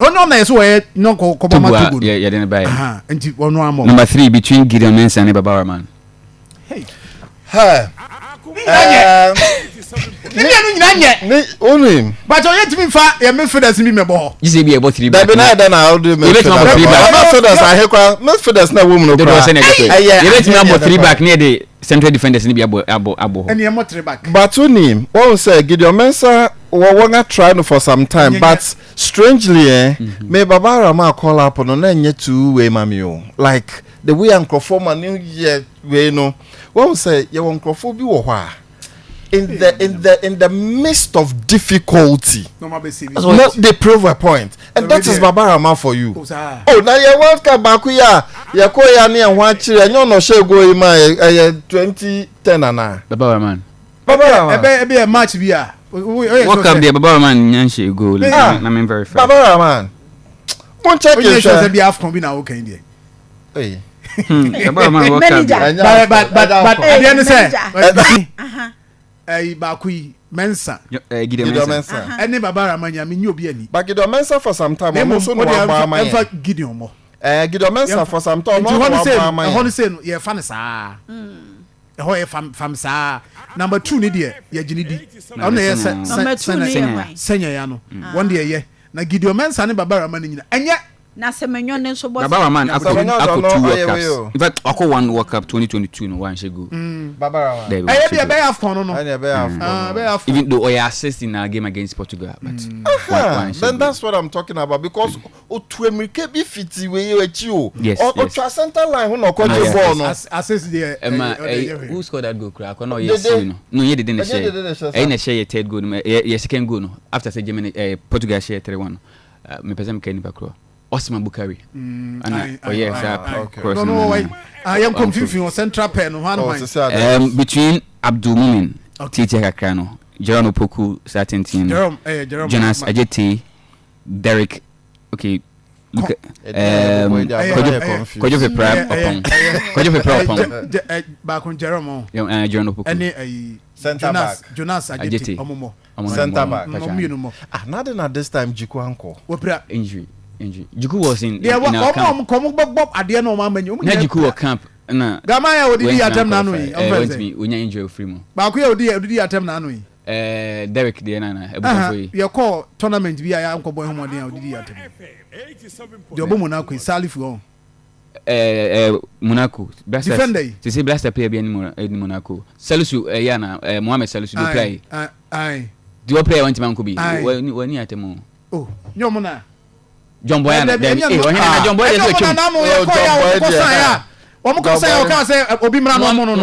Ɔno na yɛ so wɔyɛ nyɔnko kɔbɔ ma Togo Togo a no. yɛde no baeɛ. Aha, nti ɔno amɔ. Number three, between Gideon Mensah ne Baba Rahman. Hey. Hey. Ne mmienu nyinaa nyɛ. Ne onim. But ɔyɛ ntumi nfa yɛ midfielders bi mɛbɔ hɔ. Gye sɛ bi yɛbɔ three back. Dabi na yɛ dɛ na ɔde midfielders. Yɛbɛtumi abɔ three back. Midfielders ahe kora, midfielders na ɛwɔ mu no kora. Dodoɔ sɛ na ɛde kɔ. Yɛbɛtumi abɔ three back ne yɛde central defenders ne bi abɔ abɔ abɔ hɔ. Ɛni ɛmɔ three back. But onim wɔn sɛ Gideon Mensah wɔ wɔn atry no for some time, but strangely me Baba Rama call up no na ɛnyɛ too wei ma mi o, like the way a nkurɔfoɔ ma ne yɛ wei no, wɔn sɛ yɛwɔ nkurɔfoɔ bi wɔ hɔ a in the midst of difficulty no, they prove a point, and that is Baba Rama for you. Oh, na yɛ World Cup baako yi a yɛkɔ ya ne ɛho akyerɛ, ɛnyɛ ɔna ɔhyɛ goal yi ma ɛyɛ 2010 ana? Baba Rahman. Baba Rahman. Ɛbɛ yɛ match bi a. World Cup deɛ, Baba Rahman nya nhyɛ goal na me verify. Baba Rahman mo n check. It hwɛ. Sɛ bi AFCON bi na o kàn deɛ. Baba Rahman World Cup. But adeɛ ne sɛ ɛyi baako yi, Mensa. Gideon Mensa. Ɛne Baba Rahman nya mi nye obi ani. But Gideon Mensa for some time, ɔno nso na wabɔ ama yɛn. Ɛnfa Gideon mɔ. Gideon Mensa for some time, ɔno na wabɔ ama yɛn. Ɛhɔ no sɛ no yɛ fa no saa, ɛhɔ yɛ fam fam saa. Number two ni deɛ, yɛ gyini di, ɔno na yɛ sɛ sɛ sɛnyɛ ya no wɔn deɛ yɛ na Gideon Mensa ne Baba Rahman nyina ɛnyɛ. Na Sɛmɛnyɔ ne nso bɔ. Baba Rahman akɔ two World Cups. In fact, akɔ one World Cup, 2022 no, wanhyɛ goal. Baba Rahman. Ɛyɛ bi ɛbɛyɛ AFCON no. Ɛyɛ ɛbɛyɛ AFCON. Ɛbɛyɛ AFCON. Even though ɔyɛ assist in our game against Portugal, but Then that's what I'm talking about, because otu emirike bi fiti wei akyi o. Ɔtwa center line ho na ɔkɔgye bɔɔl no. Assist deɛ. Ɛma ɛyi, who scored that goal kura akɔ na ɔyɛ siw no, yɛ Dede na hyɛ, ɛyi na hyɛ yɛ third goal no, yɛ second goal no, after sɛ Germany, Portugal hyɛ 3-1 no. Mepɛ sɛ meka nipa korɔ, Osman Bukari ana ɔyɛ saa cross no. No, yɛn kɔ mfimfini wɔ central pair no hwan hwan? Between Abdul Mumin tietia kakra no, Jerome Opoku saa tenten no, Jonas Ajete, Derek, okay, look, Kwadwo Pepra Ɔpɔn, Kwadwo Pepra Ɔpɔn. Baako Jerome. Jerome Opoku. Ɛne ɛyi Center Jonas back. Jonas Ajete, ɔmo mɔ. Center back. Ɔmo mmienu mɔ. Ah, na de na this time Jiku ankɔ. Wɔpira. Injury. Jiku was in deɛ in our camp. Ɔmo kɔn mo bɔ adeɛ na ɔmo ama nyi. Na Jiku wɔ camp na. Gama yɛ odidi atɛm n'ano yi. Ɔnfɛ sɛ onya injury ofiri mu. Baako yɛ odidi atɛm n'ano yi. Derek deɛ nana ebusafo yi. Yɛ kɔ tournament bi a yɛ ankɔ bɔ ɛhomɔden a odidi atɛm deɛ, ɔbɔ Monaco yi, Salifu ɔn. Monaco. Blaster. Defender yi. Sisi Blaster player bi ɛni Monaco. Salisu ɛyɛ ana Mohammed Salisu do player yi. Di wɔ player wɔn ti ma nko bi. Wɔ ni atɛm o. Oh, nyɛ ɔmo na. John Boy ana dɛbi ee ɔhene na John Boy de so twem. Ɛnyɛ ɔmo na yɛ kɔ yɛ ɔmo kɔ san yɛ a wɔn kɔ san yɛ ɔka sɛ obi mìíràn na ɔmo no.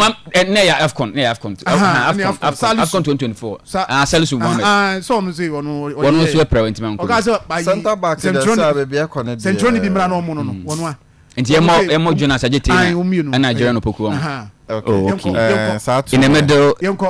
Ne yɛ AFCON, ne yɛ AFCON, AFCON, AFCON 2024, ah, Salisu Mohammed. Sɛ ɔno sɛ ɔno. Wɔn nso yɛ pɛrɛ wɔn ti ma nko. Ɔka sɛ ayi. Center back de sɛ abebi ɛkɔ ne deɛ. Sɛntroni bi mìíràn na ɔmo no wɔn a. Nti ɛmɔ Jonas Ajete na ɛna Jerome Opoku wɔn. Oh, okay. In the middle. Yɛnkɔ.